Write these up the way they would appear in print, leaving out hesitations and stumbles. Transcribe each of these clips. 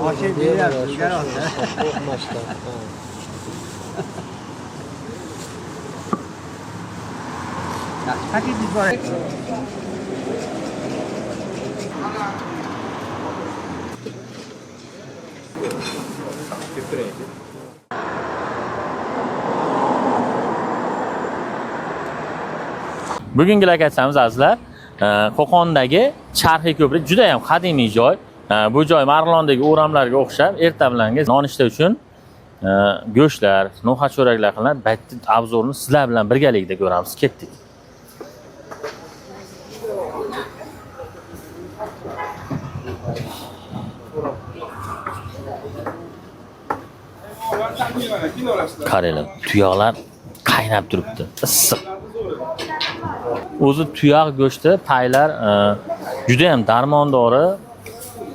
Bemalol qo'rqmasdan. Ha. Bugungi lokatsiyamiz azizlar, Qo'qondagi Charxiy ko'prik juda ham qadimiy joy. Bu joy Marg'ilondagi o'ramlarga o'xshab erta bilangi nonushta uchun go'shtlar, no'xat cho'raklar qilinadi. Baytni obzorni sizlar bilan birgalikda ko'ramiz. Ketdik. Qaranglar, tuyoqlar qaynab turibdi. Issiq. O'zi tuyoq go'shti, paylar juda ham darmondori,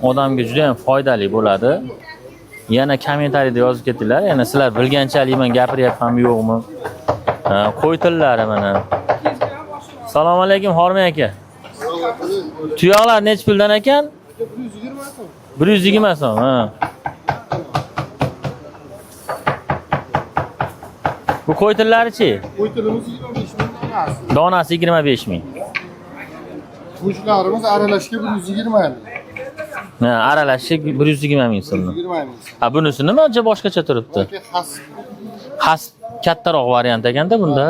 odamga juda ham foydali bo'ladi. Yana kommentariyada yozib ketinglar. Yana sizlar bilganchalik men gapiryapmanmi yo'qmi? Qo'y tillari mana. Assalomu alaykum Hormay aka. Tuyoqlar nechi puldan ekan? 120 so'm. Ha. Bu qo'y tillari-chi? Qo'y tilimiz 25 ming donasi. Donasi 25 ming. Go'shtlarimiz aralashga 120 ming. Ha, aralashi 120 ming so'mdan. 120 ming. Ha, bunisi nima ancha boshqacha turibdi? Yoki xas. Xas kattaroq variant ekanda bunda.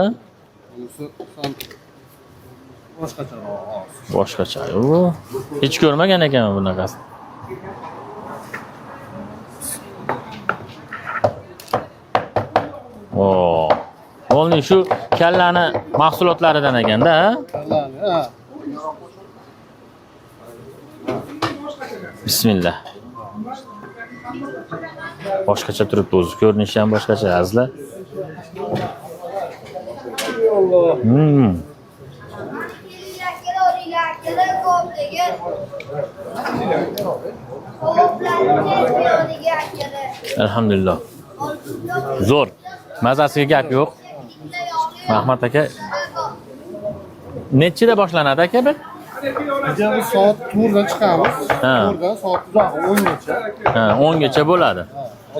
Bunisi sal boshqacharoq. Boshqacha. U hech ko'rmagan ekanman bunaqasini. O. Bo'ldi, shu kallani mahsulotlaridan ekanda, ha? Kallani, ha. Bismillah. Boshqacha turibdi o'zi, ko'rinishi ham boshqacha azizlar. Alhamdulillah. Zo'r. Mazasiga gap yo'q. Rahmat aka. Nechida boshlanadi aka bu? Biz soat 4 da chiqamiz. Ha. 4 dan soat uzog'i 10 gacha. Ha, 10 gacha bo'ladi.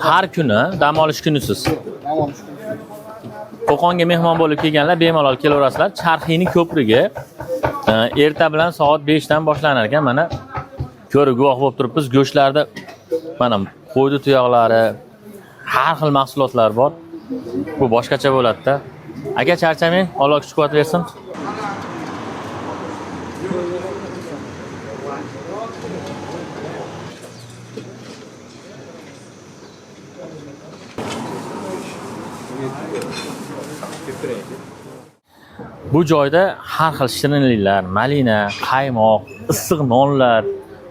Har kuni dam olish kunisiz. Dam olish kuni. Qo'qonga mehmon bo'lib kelganlar bemalol kelaverasizlar. Charxiyning ko'prigi erta bilan soat 5 dan boshlanar ekan. Mana ko'rib guvoh bo'lib turibmiz. Go'shtlarda mana qo'yni tuyoqlari, har xil mahsulotlar bor. Bu boshqacha bo'ladi-da. Aka charchamang, Alloh kuch quvvat bersin. Bu joyda har xil shirinliklar, malina, qaymoq, issiq nonlar,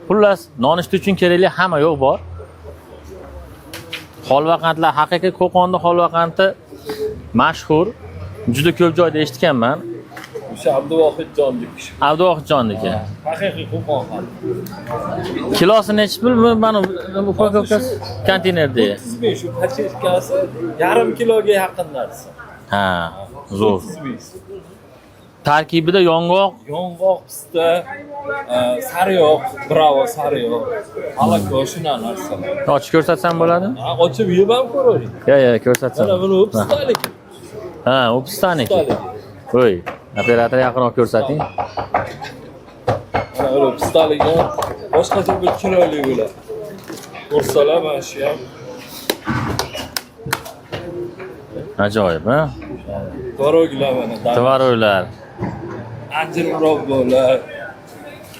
xullas nonushta uchun kerakli hamma yo'q bor. Holva qandlar, haqiqiy Qo'qonda holva qandi mashhur. Juda ko'p joyda eshitganman. O'sha Abduvohidjonniki. Abduvohidjonniki. Haqiqiy Qo'qon xalqi. Kilosi nechi pul? Bu mana bu упаковкasi konteynerda. 35 shu pachetkasi yarim kiloga yaqin narsa. Ha, zo'r. 35. Tarkibida yong'oq, Yong'oq, pista, sariyog', bravo sariyog', alako shunaqa narsalar. Ochib ko'rsatsam bo'ladi? Ha, ochib yeb ham ko'ravering. Ya, ya, ko'rsatsam. Mana buni pistaligi. Ha, u pistaniki. Pistaligi. Voy, operator yaqinroq ko'rsating. Mana buni pistaligi ham boshqacha bir chiroyli bo'ladi. Ko'rsalar mana shu ham Ajoyib, ha? tvoroglar mana. Tvoroglar. Anjir murabbolar,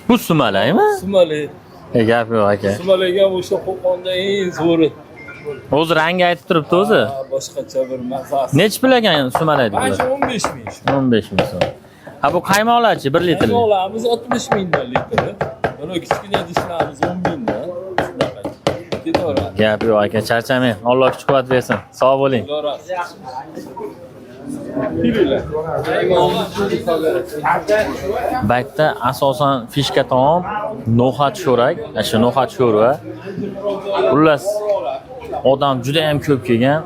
Bu sumalakmi? sumalak. Gap yo'q aka. Sumalak ham o'sha Qo'qonda eng zo'ri. O'zi rangi aytib turibdi o'zi. Ha, boshqacha bir mazasi. Nechi pul ekan sumalak Mana bular? shu 15 ming shu. 15 ming so'm. Ha, bu qaymoqlarchi 1 litr. Qaymoqlarimiz 60 mingdan litri. Mana kichkina idishlarimiz 10 mingdan. Shunaqa. Ketaveradi. Gap yo'q aka, charchamang. Alloh kuch quvvat bersin. Sog' bo'ling. Ketaveradi. Kelinglar. Baytda asosan fishka taom, no'xat sho'rak, ana shu no'xat sho'rva. Xullas, odam juda ham ko'p kelgan.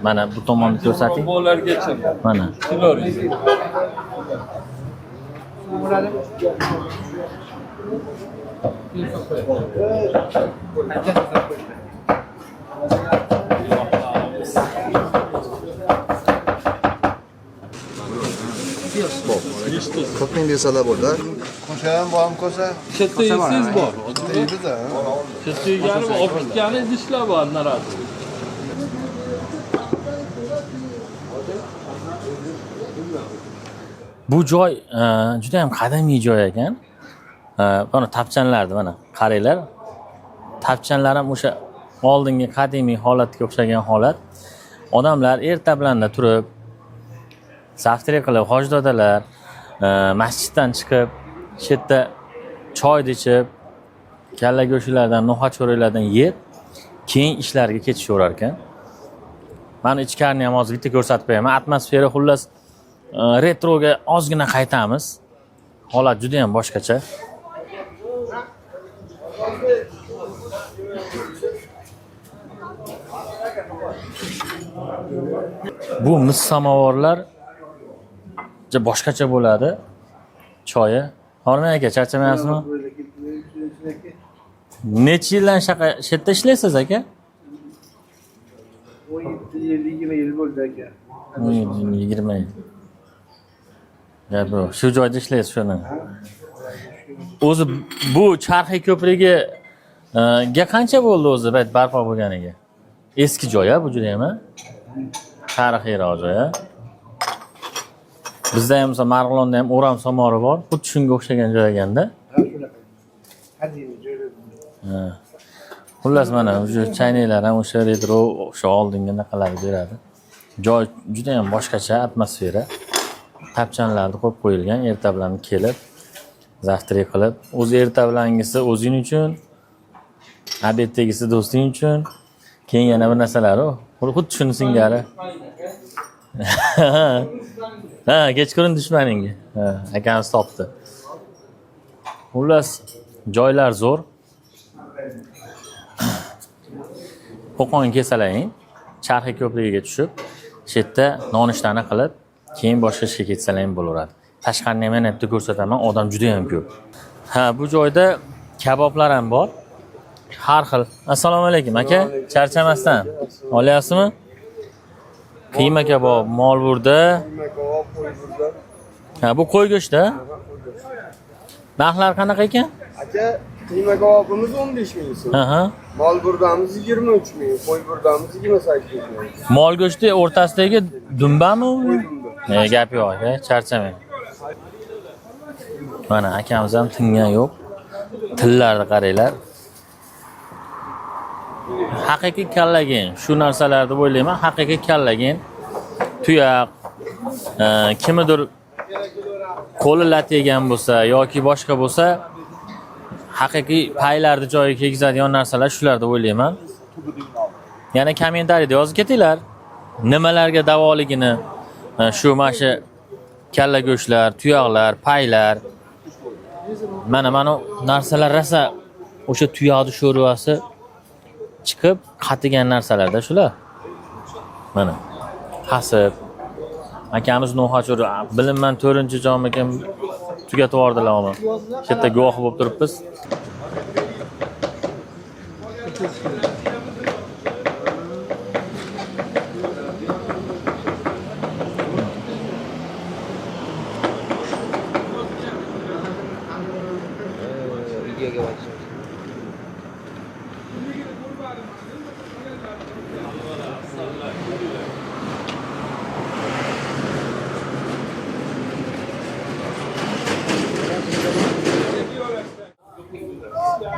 Mana bu tomonni ko'rsating. Murabbolargacha. Mana. Kelaveradi. Ko'p ming desalar bo'ldi. Ko'sa ham bormi ko'sa? Katta yesangiz bor. Deydi-da. Katta yegani bor, olib ketgani idishlar bor narasi. Bu joy juda ham qadimiy joy ekan. Mana tapchanlarni mana qaranglar. Tapchanlar ham o'sha oldingi qadimiy holatga o'xshagan holat. Odamlar erta bilanda turib завтрак qilib, hoji dodalar masjiddan chiqib, shu yerda choy ichib, kalla go'shtlardan, no'xat cho'raklardan yeb, keyin ishlariga ketishaverar ekan. Mana ichkarini ham hozir bitta ko'rsatib qo'yaman. Atmosfera xullas retroga ozgina qaytamiz. Holat juda ham boshqacha. Bu mis samovarlar juda boshqacha bo'ladi. Choyi. Hormang aka, charchamayapsizmi? Necha yildan shu yerda ishlaysiz aka? 17 yil, 20 yil bo'ldi aka. 20 yil. Gap yo'q. Shu joyda ishlaysiz shuni. O'zi bu Charxiy ko'prigi ga qancha bo'ldi o'zi bayt barpo bo'lganiga? Eski joy a bu juda ham a? Tarixiyroq joy a. Bizda ham misol Marg'ilonda ham O'ram somori bor. Xuddi shunga o'xshagan joy ekanda. Qadimiy joylar. Ha. Xullas mana o'sha chaynaklar ham o'sha retro o'sha oldingi anaqalarni beradi. Joy juda ham boshqacha atmosfera. Tapchanlarni qo'yib qo'yilgan, erta bilan kelib завтрак qilib, o'zi erta bilangisi o'zing uchun, обед dagisi do'sting uchun, keyin yana bir narsalar u. Xuddi shuni singari. Ha, kechqurun dushmaningga. Ha, akamiz topdi. Xullas, joylar zo'r. Qo'qon kelsalaring, Charxi ko'prigiga tushib, shu yerda nonushtani qilib, keyin boshqa ishga ketsalaring bo'laveradi. Tashqarini ham yana bitta ko'rsataman, odam juda ham ko'p. Ha, bu joyda kaboblar ham bor. Har xil. Assalomu alaykum aka, charchamasdan. Olyapsizmi? Qiyma kabob, mol burda. Kabob, qo'y burda. Ha, bu qo'y go'shti. Narxlar qanaqa ekan? Aka, qiyma kabobimiz 15 ming so'm. Aha. Mol burdamiz 23 ming, qo'y burdamiz 28 ming. Mol go'shti o'rtasidagi dumbami u? Qo'y dumba. Gap yo'q aka, charchamang. Mana akamiz ham tingan yo'q. Tillarni qaranglar. Haqiqiy kallagen, shu narsalar deb o'ylayman. Haqiqiy kallagen, tuyoq, kimidir qo'li lat yegan bo'lsa yoki boshqa bo'lsa, haqiqiy paylarni joyiga kiygizadigan narsalar shular deb o'ylayman. Yana kommentariyada yozib ketinglar. Nimalarga davoligini, shu mana shu kalla go'shtlar, tuyoqlar, paylar. Mana narsalar rosa o'sha tuyoqni sho'rvasi chiqib qatigan narsalarda shular. Mana hasib. Akamiz no'xat bilinman 4-jomikin tugatib yubordilar uni. Shu yerda guvoh bo'lib turibmiz.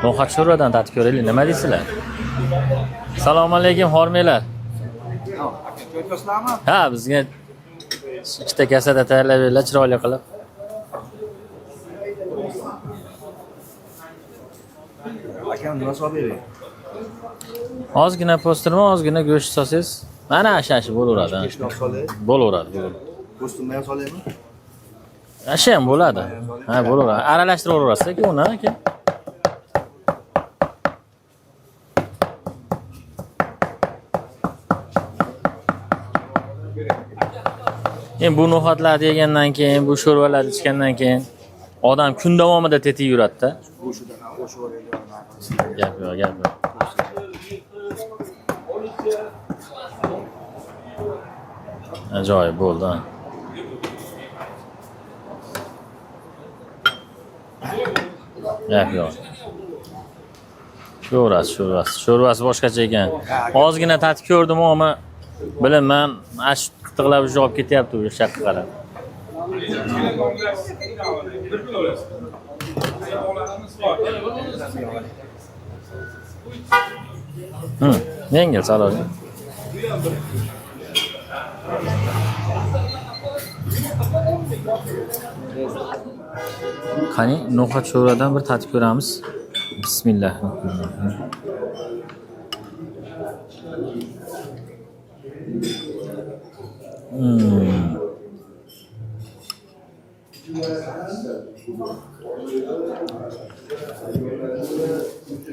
No'xat sho'rvadan tatib ko'raylik, nima deysizlar? Assalomu alaykum, hormanglar. Ha, bizga ikkita kasada tayyorlab beringlar, chiroyli qilib. Akam nima solib bering? Ozgina po'stirma, ozgina go'sht solsangiz, mana shu bo'laveradi. Peshnoq solay, Bo'laveradi, bo'laveradi. po'stinma ham solaymi? Shu ham bo'ladi. Ha, bo'laveradi. Aralashtirib yuborasiz aka uni aka. Endi bu no'xatlarni yegandan keyin, bu sho'rvalarni ichgandan keyin odam kun davomida tetik yuradi-da. Qo'shib yuboraylik. Gap yo'q, gap yo'q. Ajoyib bo'ldi. Ha. Gap yo'q. Sho'rvasi, sho'rvasi. Sho'rvasi boshqacha ekan. Ozgina tatib ko'rdim, ammo bilinman, ash qitiqlab уже olib ketyapti o'sha yoqqa qarab. Yengil sal oling. Qani, no'xat sho'rvadan bir tatib ko'ramiz. Bismillah.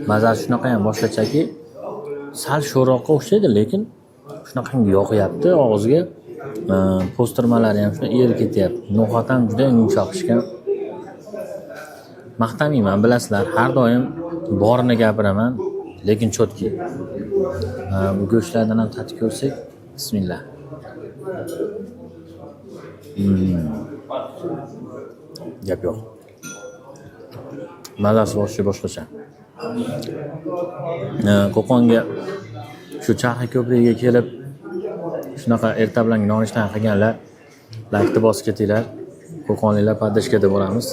Mazasi shunaqa ham boshqachaki, sal sho'rroqqa o'xshaydi, lekin shunaqangi yoqyapti og'izga. Po'stirmalari ham shunday erib ketyapti. No'xat ham juda yumshoq pishgan. Maqtamayman, bilasizlar, har doim borini gapiraman, lekin чётки. Bu go'shtlardan ham tatib ko'rsak, bismillah. Gap yo'q. Mazasi boshqa boshqacha. Qo'qonga shu Charxi ko'prigiga kelib shunaqa erta bilan nonushta qilganlar laykni bosib ketinglar. Qo'qonliklar поддержка da bo'lamiz.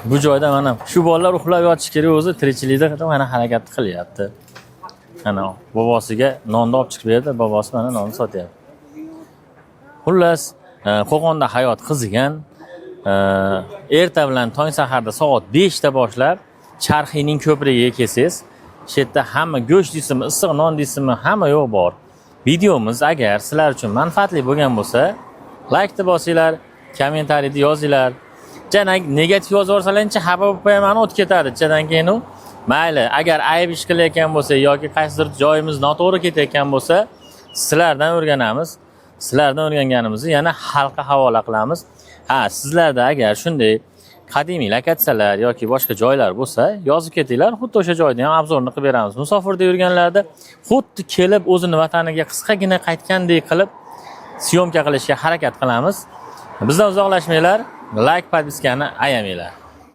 Bu joyda mana shu bolalar uxlab yotishi kerak o'zi, tirikchilikda mana harakat qilyapti. Mana bobosiga nonni olib chiqib berdi, bobosi mana nonni sotyapti. Xullas, Qo'qonda hayot qizigan. Erta bilan tong saharda soat 5 da boshlab Charxiyning ko'prigiga kelsangiz, shu yerda hamma go'sht deysizmi, issiq non deysizmi, hamma yo'q bor. Videomiz agar sizlar uchun manfaatli bo'lgan bo'lsa, laykni bosinglar, kommentariyda yozinglar. Jana negativ yozib yuborsalarchi xafa bo'lib qo'yaman, o'tib ketadi. Chadan keyin u mayli, agar ayb ish qilayotgan bo'lsa yoki qaysidir joyimiz noto'g'ri ketayotgan bo'lsa, sizlardan o'rganamiz. Sizlardan o'rganganimizni yana xalqqa havola qilamiz. Ha, sizlarda agar shunday qadimiy lokatsiyalar yoki boshqa joylar bo'lsa, yozib ketinglar, xuddi o'sha joyda ham обзор ni qilib beramiz. Musofirda yurganlarda xuddi kelib o'zini vataniga qisqagina qaytgandek qilib съёмка qilishga harakat qilamiz. Bizdan uzoqlashmanglar, layk, подписка ni ayamanglar.